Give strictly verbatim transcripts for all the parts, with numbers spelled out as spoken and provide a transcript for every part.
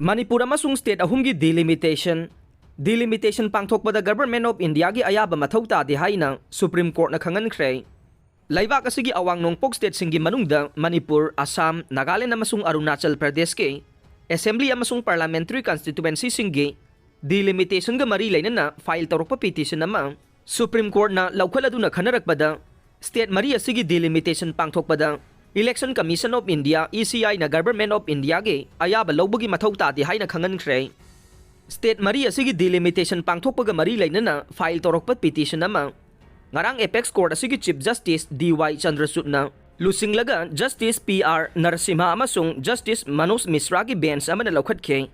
ꯃꯅꯤꯄꯨꯔ ꯑꯃꯁꯨꯡ state ꯑꯍꯨꯝꯒꯤ delimitation, delimitation ꯄꯥꯡꯊꯣꯛꯄꯗ Government of Indiaꯒꯤ ꯑꯌꯥꯕ ꯃꯊꯧ ꯇꯥꯗꯦ ꯍꯥꯏꯅ Supreme Courtꯅ ꯈꯪꯍꯟꯈ꯭ꯔꯦ꯫ ꯂꯩꯕꯥꯛ ꯑꯁꯤꯒꯤ ꯑꯋꯥꯡ ꯅꯣꯡꯄꯣꯛ stateꯁꯤꯡꯒꯤ ꯃꯅꯨꯡꯗ ꯃꯅꯤꯄꯨꯔ, ꯑꯁꯥꯝ, ꯅꯥꯒꯥꯂꯦꯟ ꯑꯃꯁꯨꯡ ꯑꯔꯨꯅꯥꯆꯜ ꯄ꯭ꯔꯗꯦꯁꯀꯤ Assembly ꯑꯃꯁꯨꯡ Parliamentary Constituencyꯁꯤꯡꯒꯤ delimitationꯒ ꯃꯔꯤ ꯂꯩꯅꯅ file ꯇꯧꯔꯛꯄ petition ꯑꯃ Supreme Courtꯅ ꯂꯧꯈꯠꯂꯗꯨꯅ ꯈꯟꯅꯔꯛꯄꯗ, state ꯃꯔꯤ ꯑꯁꯤꯒꯤ delimitation ꯄꯥꯡꯊꯣꯛꯄꯗ Election Commission of India, ECIꯅ Government of Indiaꯒꯤ ꯑꯌꯥꯕ ꯂꯧꯕꯒꯤ ꯃꯊꯧ ꯇꯥꯗꯦ ꯍꯥꯏꯅ ꯈꯪꯍꯟꯈ꯭ꯔꯦ꯫ State ꯃꯔꯤ ꯑꯁꯤꯒꯤ delimitation ꯄꯥꯡꯊꯣꯛꯄꯒ ꯃꯔꯤ ꯂꯩꯅꯅ file ꯇꯧꯔꯛꯄ petition ꯑꯃ ꯉꯔꯥꯡ Apex Court ꯑꯁꯤꯒꯤ Chief Justice D Y ꯆꯟꯗ꯭ꯔꯆꯨꯗꯅ ꯂꯨꯆꯤꯡꯂꯒ Justice P R Narasimha ꯑꯃꯁꯨꯡ Justice ꯃꯅꯣꯖ ꯃꯤꯁ꯭ꯔꯥꯒꯤ bench ꯑꯃꯅ ꯂꯧꯈꯠꯈꯤ꯫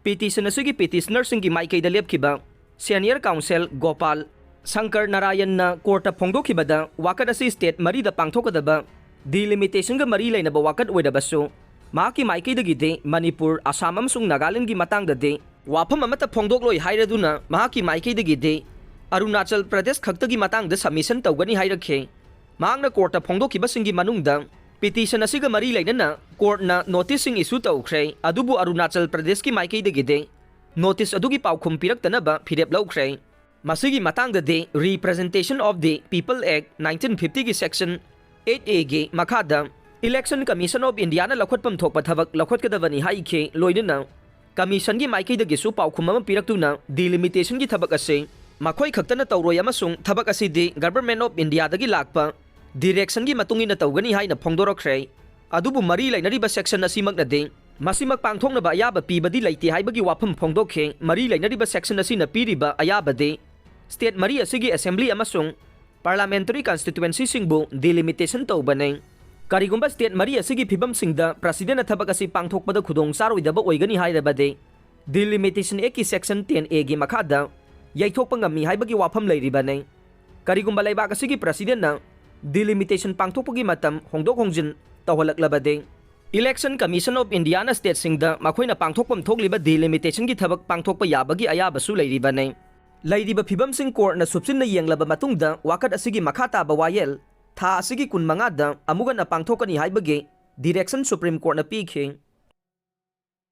Petition ꯑꯁꯤꯒꯤ petitionerꯁꯤꯡꯒꯤ ꯃꯥꯏꯀꯩꯗ ꯂꯦꯞꯈꯤꯕ senior counsel ꯒꯣꯄꯥꯜ ꯁꯪꯀꯔ ꯅꯥꯔꯥꯌꯟꯅ courtꯇ ꯐꯣꯡꯗꯣꯛꯈꯤꯕꯗ, ꯋꯥꯀꯠ ꯑꯁꯤ state ꯃꯔꯤꯗ ꯄꯥꯡꯊꯣꯛꯀꯗꯕ delimitationꯒ ꯃꯔꯤ ꯂꯩꯅꯕ ꯋꯥꯀꯠ ꯑꯣꯏꯔꯕꯁꯨ, ꯃꯍꯥꯛꯀꯤ ꯃꯥꯏꯀꯩꯗꯒꯤꯗꯤ ꯃꯅꯤꯄꯨꯔ, ꯑꯁꯥꯝ ꯑꯃꯁꯨꯡ ꯅꯥꯒꯥꯂꯦꯟꯒꯤ ꯃꯇꯥꯡꯗꯗꯤ ꯋꯥꯐꯝ ꯑꯃꯠꯇ ꯐꯣꯡꯗꯣꯛꯂꯣꯏ ꯍꯥꯏꯔꯗꯨꯅ, ꯃꯍꯥꯛꯀꯤ ꯃꯥꯏꯀꯩꯗꯒꯤꯗꯤ ꯑꯔꯨꯅꯥꯆꯜ ꯄ꯭ꯔꯗꯦꯁ ꯈꯛꯇꯒꯤ ꯃꯇꯥꯡꯗ submission ꯇꯧꯒꯅꯤ ꯍꯥꯏꯔꯛꯈꯤ꯫ ꯃꯍꯥꯛꯅ courtꯇ ꯐꯣꯡꯗꯣꯛꯈꯤꯕꯁꯤꯡꯒꯤ ꯃꯅꯨꯡꯗ petition ꯑꯁꯤꯒ ꯃꯔꯤ ꯂꯩꯅꯅ courtꯅ noticeꯁꯤꯡ issue ꯇꯧꯈ꯭ꯔꯦ, ꯑꯗꯨꯕꯨ ꯑꯔꯨꯅꯥꯆꯜ ꯄ꯭ꯔꯗꯦꯁꯀꯤ ꯃꯥꯏꯀꯩꯗꯒꯤꯗꯤ notice ꯑꯗꯨꯒꯤ ꯄꯥꯎꯈꯨꯝ ꯄꯤꯔꯛꯇꯅꯕ ꯐꯤꯔꯦꯞ ꯂꯧꯈ꯭ꯔꯦ꯫ ꯃꯁꯤꯒꯤ ꯃꯇꯥꯡꯗꯗꯤ Representation of the People Act nineteen fiftyꯒꯤ section eight Aꯒꯤ ꯃꯈꯥꯗ Election Commission of Indiaꯅ ꯂꯧꯈꯠꯐꯝ ꯊꯣꯛꯄ ꯊꯕꯛ ꯂꯧꯈꯠꯀꯗꯕꯅꯤ ꯍꯥꯏꯈꯤ꯫ ꯂꯣꯏꯅꯅ commissionꯒꯤ ꯃꯥꯏꯀꯩꯗꯒꯤꯁꯨ ꯄꯥꯎꯈꯨꯝ ꯑꯃ ꯄꯤꯔꯛꯇꯨꯅ delimitationꯒꯤ ꯊꯕꯛ ꯑꯁꯤ ꯃꯈꯣꯏ ꯈꯛꯇꯅ ꯇꯧꯔꯣꯏ ꯑꯃꯁꯨꯡ ꯊꯕꯛ ꯑꯁꯤꯗꯤ Government of Indiaꯗꯒꯤ ꯂꯥꯛꯄ directionꯒꯤ ꯃꯇꯨꯡ ꯏꯟꯅ ꯇꯧꯒꯅꯤ ꯍꯥꯏꯅ ꯐꯣꯡꯗꯣꯔꯛꯈ꯭ꯔꯦ꯫ ꯑꯗꯨꯕꯨ ꯃꯔꯤ ꯂꯩꯅꯔꯤꯕ section ꯑꯁꯤꯃꯛꯅꯗꯤ ꯃꯁꯤꯃꯛ ꯄꯥꯡꯊꯣꯛꯅꯕ ꯑꯌꯥꯕ ꯄꯤꯕꯗꯤ ꯂꯩꯇꯦ ꯍꯥꯏꯕꯒꯤ ꯋꯥꯐꯝ ꯐꯣꯡꯗꯣꯛꯈꯤ꯫ ꯃꯔꯤ ꯂꯩꯅꯔꯤꯕ section ꯑꯁꯤꯅ ꯄꯤꯔꯤꯕ ꯑꯌꯥꯕꯗꯤ state ꯃꯔꯤ ꯑꯁꯤꯒꯤ Assembly ꯑꯃꯁꯨꯡ Parliamentary Constituencyꯁꯤꯡꯕꯨ delimitation ꯇꯧꯕꯅꯤ꯫ ꯀꯔꯤꯒꯨꯝꯕ state ꯃꯔꯤ ꯑꯁꯤꯒꯤ ꯐꯤꯕꯝꯁꯤꯡꯗ Presidentꯅ ꯊꯕꯛ ꯑꯁꯤ ꯄꯥꯡꯊꯣꯛꯄꯗ ꯈꯨꯗꯣꯡ ꯆꯥꯔꯣꯏꯗꯕ ꯑꯣꯏꯒꯅꯤ ꯍꯥꯏꯔꯕꯗꯤ, Delimitation Actꯀꯤ section ten Aꯒꯤ ꯃꯈꯥꯗ ꯌꯩꯊꯣꯛꯄ ꯉꯝꯃꯤ ꯍꯥꯏꯕꯒꯤ ꯋꯥꯐꯝ ꯂꯩꯔꯤꯕꯅꯤ꯫ ꯀꯔꯤꯒꯨꯝꯕ ꯂꯩꯕꯥꯛ ꯑꯁꯤꯒꯤ Presidentꯅ delimitation ꯄꯥꯡꯊꯣꯛꯄꯒꯤ ꯃꯇꯝ ꯍꯣꯡꯗꯣꯛ ꯍꯣꯡꯖꯤꯟ ꯇꯧꯍꯜꯂꯛꯂꯕꯗꯤ, Election Commission of Indiaꯅ stateꯁꯤꯡꯗ ꯃꯈꯣꯏꯅ ꯄꯥꯡꯊꯣꯛꯐꯝ ꯊꯣꯛꯂꯤꯕ delimitationꯒꯤ ꯊꯕꯛ ꯄꯥꯡꯊꯣꯛꯄ ꯌꯥꯕꯒꯤ ꯑꯌꯥꯕꯁꯨ ꯂꯩꯔꯤꯕꯅꯤ꯫ ꯂꯩꯔꯤꯕ ꯐꯤꯕꯝꯁꯤꯡ courtꯅ ꯁꯨꯞꯆꯤꯟꯅ ꯌꯦꯡꯂꯕ ꯃꯇꯨꯡꯗ, ꯋꯥꯀꯠ ꯑꯁꯤꯒꯤ ꯃꯈꯥ ꯇꯥꯕ ꯋꯥꯌꯦꯜ ꯊꯥ ꯑꯁꯤꯒꯤ ꯀꯨꯟꯃꯉꯥꯗ ꯑꯃꯨꯛ ꯍꯟꯅ ꯄꯥꯡꯊꯣꯛꯀꯅꯤ ꯍꯥꯏꯕꯒꯤ direction Supreme Courtꯅ ꯄꯤꯈꯤ꯫